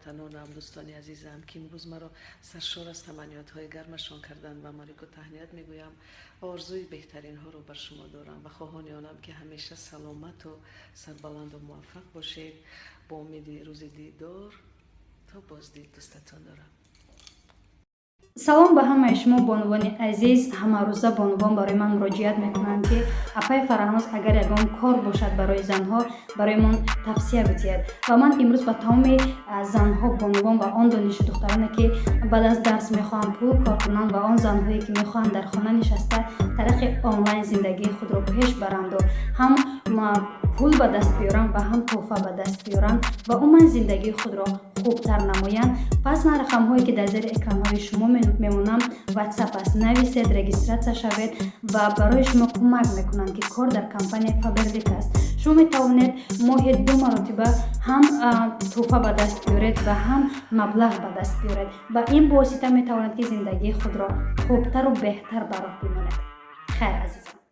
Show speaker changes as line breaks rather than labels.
Ҳамватанонам, дӯстони азизам, ки имрӯз маро саршор аз таманниётҳои гармашон карданд, ба Марико таҳният мегӯям ва орзуи беҳтаринҳоро бар шумо дорам ва хоҳони онам, ки ҳамеша саломату сарбаланду муваффақ бошед. Бо умеди рӯзи дидор, то боздид, дӯстатон дорам.
Салом ба ҳамаи шумо, бонувони азиз. Ҳамарӯза бонувон барои ман муроҷиат мекунанд, ки апаи Фараҳноз, агар ягон кор бошад барои занҳо, барои мон тавсия бидиҳад. Ва ман имрӯз ба тамоми занҳо, бонувон ва он донишҷӯ духтароне, ки баъд аз дарс мехоҳанд пул кор кунанд, ва он занҳое, ки мехоҳанд дар хона нишаста тариқи онлайн зиндагии худро пеш баранду ҳам пул ба даст биёранд ва ҳам тӯҳфа ба даст биёранд ва умуман зиндагии худро хубтар намоянд, пас ман рақамҳое, ки дар зери экранҳои шумо мемонам, Ватсап аст, нависед, регистрация шавед ва барои шумо кӯмак мекунанд, ки кор дар компанияи Фаберлик аст. Шумо метавонед моҳи ду маротиба ҳам тӯҳфа ба даст биёред ва ҳам маблағ ба даст биёред ва ин восита метавонед, ки зиндагии худро хубтару беҳтар ба роҳ бимонед. Хайр, азизон.